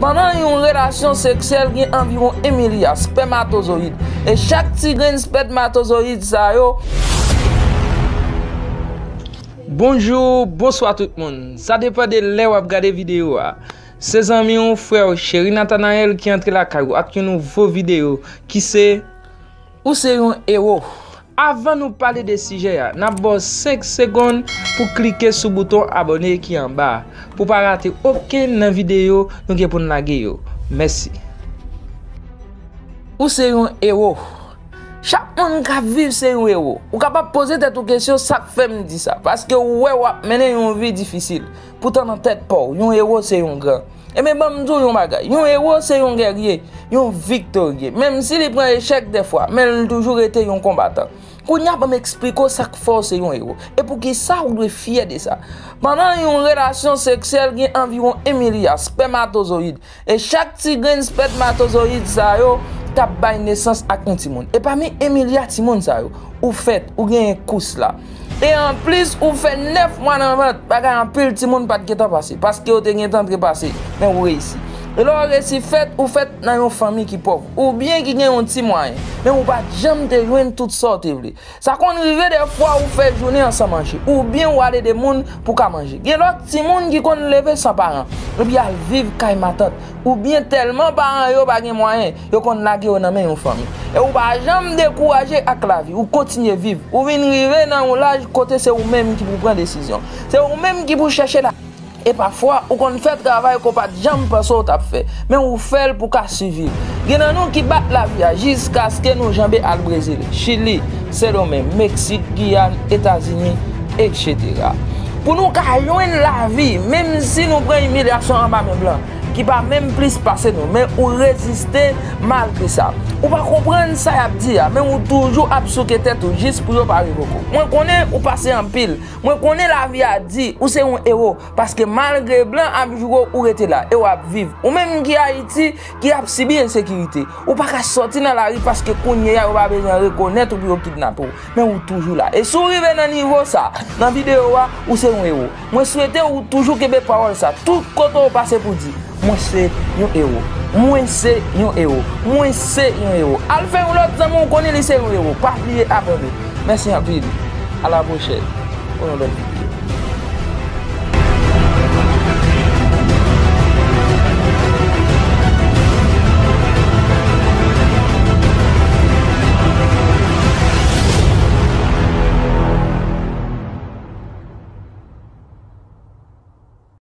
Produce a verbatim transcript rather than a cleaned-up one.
Pandan yon relasyon seksyèl gen anviwon en milya spèmatozoyid, e chak ti grenn spèmatozoyid sa yo. Bonjou, bonswa tout moun. Sa depann de lè w ap gade videyo a. Se zanmi w, frè w, Cheri Nathanael ki antre lakay ou ak yon nouvo videyo ki se Ou se yon ewo. Avan nou pale de sijè a, n ap ba w senk segonn pou klike sou bouton abòne ki anba a, pou w pa rate okenn nan videyo nou gen pou n lage yo. Mèsi. Ou se yon ewo. Chak moun k ap viv se yon ewo. Ou kapab poze tèt ou kesyon, "Sa k fè m di sa?" Paske ou wè w ap mennen yon vi difisil. Poutan nan tèt pa w, yon ewo se yon gran. Ebyen, ban m di w yon bagay. Yon ewo se yon gèrye, yon viktorye. Menm si li pran echèk dèfwa, men l toujou rete yon konbatan. Kounye a, ban m eksplike w sa k fè w se yon ewo. E poukisa ou dwe fyè de sa. Pandan yon relasyon seksyèl gen anviwon en milya spèmatozoyid. E chak ti grenn spèmatozoyid sa yo k ap bay nesans ak yon timoun. E pami en milya timoun sa yo, ou fèt, ou genyen kous la. E anplis, ou fè nèf mwa nan vant, bagay anpil timoun pa t gentan pase, paske yo te gentan trepase, men ou reyisi. E lè w resi fèt, ou fèt nan yon fanmi ki pòv, oubyen ki gen yon ti mwayen, men ou pa t janm te jwenn tout sa w te vle. Sa konn rive dèfwa ou fè jounen an san manje, oubyen ou al ede moun pou ka manje. Gen lòt timoun ki konn leve san paran, epi al viv kay matant, oubyen tèlman paran yo pa gen mwayen, yo konn lage yo nan men yon fanmi. E ou pa janm dekouraje ak lavi, ou kontinye viv. Ou vin rive nan yon laj kote se ou menm ki pou pran desizyon. Se ou menm ki pou chèche la. E pafwa, ou konn fè travay ke w pa t janm panse w t ap fè, men ou fè l pou ka siviv. Gen nan nou ki bat lavi a jiskaske nou janbe al Brezil, Chili, Sendomeng, Meksik, Giyàn, Etazini, etsetera. Pou nou ka jwenn lavi, menm si nou pran imilyasyon anba men blan, ki pa menm plis pase nou, men ou reziste malgre sa. Ou pa konprann sa y ap di a, men ou toujou ap souke tèt ou jis pou yo pa revoke w. Mwen konnen ou pase anpil. Mwen konnen lavi a di, ou se yon ewo, paske malgre blan ap joure w, ou rete la, e w ap viv. Ou menm ki Ayiti, ki ap sibi ensekirite, ou pa ka sòti nan lari paske kounye a yo pa bezwen rekonèt ou pou yo kidnape w. Men ou toujou la. E si w rive nan nivo sa, nan videyo a, ou se yon ewo. Mwen swete ou toujou kenbe pawòl sa tout kote w pase pou di, "Mwen se yon ewo. Mwen se yon ewo. Mwen se yon ewo." Al fè yon lòt zanmi w konnen li se yon ewo. Pa bliye abòne. Mèsi anpil. A la pwochèn pou yon lòt videyo.